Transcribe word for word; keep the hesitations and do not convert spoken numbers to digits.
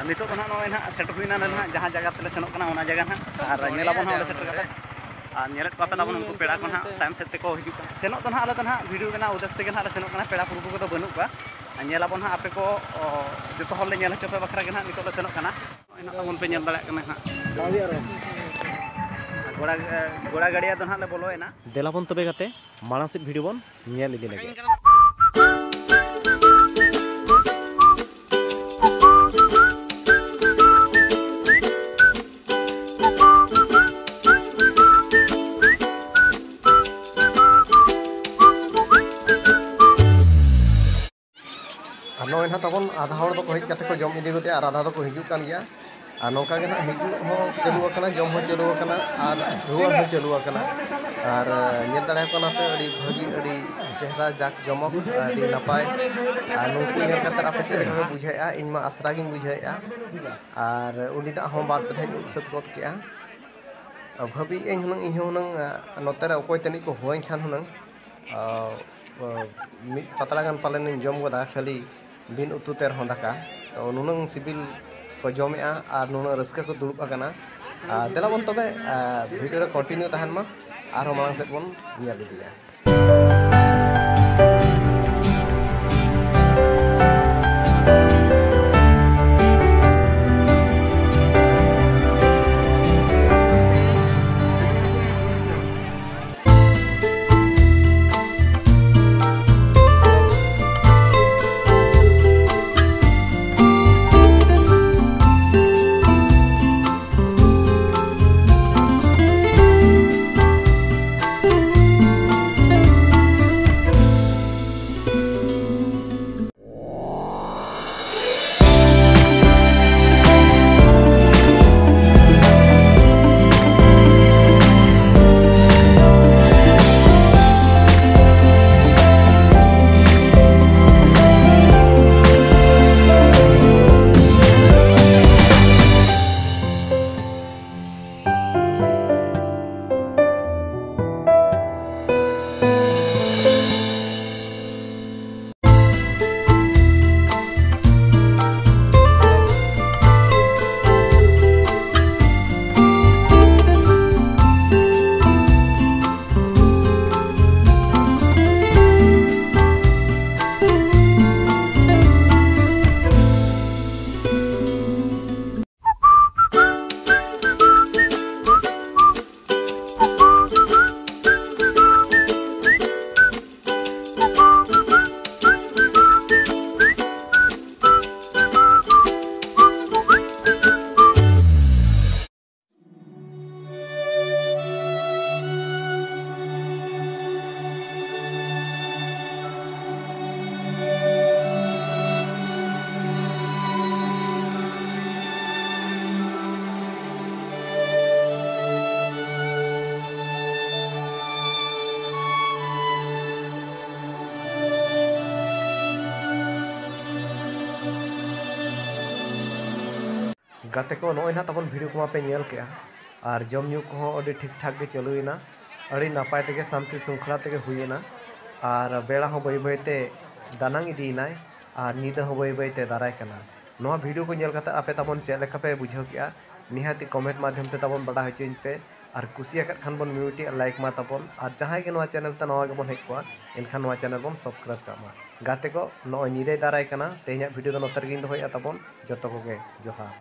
ᱱᱤᱛᱚᱜ ᱫᱚ ᱱᱟᱦᱟᱜ ᱱᱚᱜᱼᱚᱭ ᱱᱟᱦᱟᱜ ᱥᱮᱴᱮᱨ ᱦᱩᱭᱱᱟ ᱱᱟᱦᱟᱜ ᱡᱟᱦᱟᱸ ᱡᱟᱭᱜᱟ ᱛᱮᱞᱮ ᱥᱮᱱᱚᱜ ᱠᱟᱱᱟ, ᱚᱱᱟ ᱡᱟᱭᱜᱟ ᱱᱟᱦᱟᱜ᱾ ᱟᱨ ᱧᱮᱞᱟᱵᱚᱱ ᱱᱟᱦᱟᱜ ᱚᱸᱰᱮ ᱥᱮᱴᱮᱨ ᱠᱟᱛᱮ᱾ ᱟᱨ ᱧᱮᱞᱮᱫ ᱠᱚᱣᱟ ᱯᱮ ᱛᱟᱵᱚᱱ ᱩᱱᱠᱩ ᱯᱮᱲᱟ ᱠᱚ ᱱᱟᱦᱟᱜ ᱛᱟᱭᱚᱢ ᱥᱮᱫ ᱛᱮᱠᱚ ᱦᱤᱡᱩᱜ ᱠᱟᱱᱟ᱾ ᱥᱮᱱᱚᱜ ᱫᱚ ᱱᱟᱦᱟᱜ ᱟᱞᱮ ᱫᱚ ᱱᱟᱦᱟᱜ ᱵᱷᱤᱰᱤᱭᱳ ᱵᱮᱱᱟᱣ ᱩᱫᱽᱫᱮᱥ ᱛᱮᱜᱮ ᱱᱟᱦᱟᱜ ᱞᱮ ᱥᱮᱱᱚᱜ ᱠᱟᱱᱟ, ᱯᱮᱲᱟ ᱯᱨᱚᱵᱷᱩ ᱠᱚᱫᱚ ᱵᱟᱹᱱᱩᱜ ᱠᱚᱣᱟ᱾ ᱟᱨ ᱧᱮᱞᱟᱵᱚᱱ ᱱᱟᱦᱟᱜ ᱟᱯᱮ ᱠᱚ, ᱚ, ᱡᱚᱛᱚ ᱦᱚᱲ ᱞᱮ ᱧᱮᱞ ᱦᱚᱪᱚ ᱯᱮ ᱵᱟᱠᱷᱨᱟ ᱜᱮ ᱱᱟᱦᱟᱜ ᱱᱤᱛᱚᱜ ᱞᱮ ᱥᱮᱱᱚᱜ ᱠᱟᱱᱟ᱾ ᱱᱚᱜᱼᱚᱭ ᱱᱟᱦᱟᱜ ᱛᱟᱵᱚᱱ ᱯᱮ ᱧᱮᱞ ᱫᱟᱲᱮᱭᱟᱜ ᱠᱟᱱᱟ ᱱᱟᱦᱟᱜ᱾ ᱜᱚᱲᱟ, ᱜᱚᱲᱟ ᱜᱟᱲᱤᱭᱟ ᱫᱚ ᱱᱟᱦᱟᱜ ᱞᱮ ᱵᱚᱞᱚᱭᱮᱱᱟ᱾ ᱫᱮᱞᱟ ᱵᱚᱱ ᱛᱚᱵᱮ ᱜᱟᱛᱮ, ᱢᱟᱲᱟᱝ ᱥᱮᱫ ᱵᱷᱤᱰᱤᱭᱳ ᱵᱚᱱ ᱧᱮᱞ ᱤᱫᱤ ᱞᱮᱜᱮ᱾ ᱟᱨ ᱱᱚᱜᱼᱚᱭ ᱱᱟᱦᱟᱜ ᱛᱟᱵᱚᱱ ᱟᱫᱷᱟ ᱦᱚᱲ ᱫᱚᱠᱚ ᱦᱮᱡ ᱠᱟᱛᱮ ᱠᱚ ᱡᱚᱢ ᱤᱫᱤ ᱜᱚᱫᱮᱜᱼᱟ ᱟᱨ ᱟᱫᱷᱟ ᱫᱚᱠᱚ ᱦᱤᱡᱩᱜ ᱠᱟᱱ ᱜᱮᱭᱟ᱾ ᱟᱨ ᱱᱚᱝᱠᱟ ᱜᱮ ᱱᱟᱦᱟᱜ ᱦᱤᱡᱩᱜ ᱦᱚᱸ ᱪᱟᱹᱞᱩ ᱟᱠᱟᱱᱟ, ᱡᱚᱢ ᱦᱚᱸ ᱪᱟᱹᱞᱩ ᱟᱠᱟᱱᱟ ᱟᱨ ᱨᱩᱣᱟᱹᱲ ᱦᱚᱸ ᱪᱟᱹᱞᱩ ᱟᱠᱟᱱᱟ᱾ ᱟᱨ ᱧᱮᱞ ᱫᱟᱲᱮᱭᱟᱠᱚ ᱠᱟᱱᱟ ᱯᱮ, ᱟᱹᱰᱤ ᱵᱷᱟᱹᱜᱤ, ᱟᱹᱰᱤ ᱪᱮᱦᱨᱟ, ᱡᱟᱠ ᱡᱚᱢᱚᱠ, ᱟᱹᱰᱤ ᱱᱟᱯᱟᱭ᱾ ᱟᱨ ᱱᱩᱠᱩ ᱧᱮᱞ ᱠᱟᱛᱮ ᱟᱯᱮ ᱪᱮᱫ ᱞᱮᱠᱟ ᱯᱮ ᱵᱩᱡᱷᱟᱹᱣᱮᱫᱼᱟ? ᱤᱧ ᱢᱟ ᱟᱥᱨᱟ ᱜᱤᱧ ᱵᱩᱡᱷᱟᱹᱣᱮᱫᱼᱟ᱾ ᱟᱨ ᱩᱱᱤ ᱫᱟᱜ ᱦᱚᱸ ᱵᱟᱨ ᱯᱮ ᱫᱷᱟᱣ ᱩᱵ ᱥᱟᱹᱛ ᱜᱚᱫ ᱠᱮᱜᱼᱟ᱾ ᱵᱷᱟᱹᱵᱤᱭᱮᱫ ᱟᱹᱧ ᱦᱩᱱᱟᱹᱝ, ᱤᱧ ᱦᱚᱸ ᱦᱩᱱᱟᱹᱝ, ᱱᱚᱛᱮ ᱨᱮ ᱚᱠᱚᱭ ᱛᱟᱹᱱᱤᱡ ᱠᱚ ᱦᱚᱦᱚᱣᱟᱹᱧ ᱠᱷᱟᱱ ᱦᱩᱱᱟᱹᱝ, ᱟᱨ, ᱟᱨ ᱢᱤᱫ ᱯᱟᱛᱲᱟ ᱜᱟᱱ ᱯᱟᱞᱮᱱᱤᱧ ᱡᱚᱢ ᱜᱚᱫᱟ, ᱠᱷᱟᱹᱞᱤ ᱵᱤᱱ ᱩᱛᱩ ᱛᱮ ᱨᱮᱦᱚᱸ ᱫᱟᱠᱟ᱾ ᱛᱚ, ᱱᱩᱱᱟᱹᱝ ᱥᱤᱵᱤᱞ ᱠᱚ ᱡᱚᱢᱮᱜᱼᱟ ᱟᱨ ᱱᱩᱱᱟᱹᱝ ᱨᱟᱹᱥᱠᱟᱹ ᱠᱚ ᱫᱩᱲᱩᱵ ᱟᱠᱟᱱᱟ᱾ ᱟᱨ ᱫᱮᱞᱟ ᱵᱚᱱ ᱛᱚᱵᱮ, ᱟᱨ ᱵᱷᱤᱰᱤᱭᱳ ᱨᱮ ᱠᱚᱱᱴᱤᱱᱤᱭᱩ ᱛᱟᱦᱮᱱ ᱢᱟ, ᱟᱨᱦᱚᱸ ᱢᱟᱲᱟᱝ ᱥᱮᱫ ᱵᱚᱱ ᱧᱮᱞ ᱤᱫᱤᱭᱟ᱾ ᱜᱟᱛᱮ ᱠᱚ, ᱱᱚᱜᱼᱚᱭ ᱱᱟᱦᱟᱜ ᱛᱟᱵᱚᱱ ᱵᱷᱤᱰᱤᱭᱳ ᱠᱚᱢᱟ ᱯᱮ ᱧᱮᱞ ᱠᱮᱜᱼᱟ, ᱟᱨ ᱡᱚᱢ ᱧᱩ ᱠᱚᱦᱚᱸ ᱟᱹᱰᱤ ᱴᱷᱤᱠ ᱴᱷᱟᱠ ᱜᱮ ᱪᱟᱹᱞᱩᱭᱮᱱᱟ, ᱟᱹᱰᱤ ᱱᱟᱯᱟᱭ ᱛᱮᱜᱮ ᱥᱟᱱᱛᱤ ᱥᱨᱤᱝᱠᱷᱚᱞᱟ ᱛᱮᱜᱮ ᱦᱩᱭᱮᱱᱟ, ᱟᱨ ᱵᱮᱲᱟ ᱦᱚᱸ ᱵᱟᱹᱭ ᱵᱟᱹᱭ ᱛᱮ ᱫᱟᱱᱟᱝ ᱤᱫᱤᱭᱮᱱᱟᱭ, ᱟᱨ ᱧᱤᱫᱟᱹ ᱦᱚᱸ ᱵᱟᱹᱭ ᱵᱟᱹᱭ ᱛᱮ ᱫᱟᱨᱟᱭ ᱠᱟᱱᱟ᱾ ᱱᱚᱣᱟ ᱵᱷᱤᱰᱤᱭᱳ ᱠᱚ ᱧᱮᱞ ᱠᱟᱛᱮ ᱟᱯᱮ ᱛᱟᱵᱚᱱ ᱪᱮᱫ ᱞᱮᱠᱟ ᱯᱮ ᱵᱩᱡᱷᱟᱹᱣ ᱠᱮᱜᱼᱟ, ᱱᱤᱦᱟᱹᱛᱤ ᱠᱚᱢᱮᱱᱴ ᱢᱟᱫᱽᱫᱷᱚᱢ ᱛᱮ ᱛᱟᱵᱚᱱ ᱵᱟᱰᱟᱭ ᱦᱚᱪᱚᱧ ᱯᱮ, ᱟᱨ ᱠᱩᱥᱤᱭᱟᱠᱟᱫ ᱠᱷᱟᱱ ᱵᱚᱱ ᱢᱤᱫᱴᱤᱡ ᱞᱟᱭᱤᱠ ᱢᱟ ᱛᱟᱵᱚᱱ, ᱟᱨ ᱡᱟᱦᱟᱸᱭ ᱜᱮ ᱱᱚᱣᱟ ᱪᱮᱱᱮᱞ ᱛᱮ ᱱᱟᱣᱟ ᱜᱮᱵᱚᱱ ᱦᱮᱡ ᱠᱚᱜᱼᱟ, ᱮᱱᱠᱷᱟᱱ ᱱᱚᱣᱟ ᱪᱮᱱᱮᱞ ᱵᱚᱱ ᱥᱟᱵᱥᱠᱨᱟᱭᱤᱵᱽ ᱠᱟᱜ ᱢᱟ᱾ ᱜᱟᱛᱮ ᱠᱚ, ᱱᱚᱜᱼᱚᱭ ᱧᱤᱫᱟᱹᱭ ᱫᱟᱨᱟᱭ ᱠᱟᱱᱟ, ᱛᱮᱦᱮᱧᱟᱜ ᱵᱷᱤᱰᱤᱭᱳ ᱫᱚ ᱱᱚᱛᱮ ᱨᱮᱜᱮᱧ ᱫᱚᱦᱚᱭᱮᱫᱼᱟ ᱛᱟᱵᱚᱱ, ᱡᱚᱛᱚ ᱠᱚᱜᱮ ᱡᱚᱦᱟᱨ᱾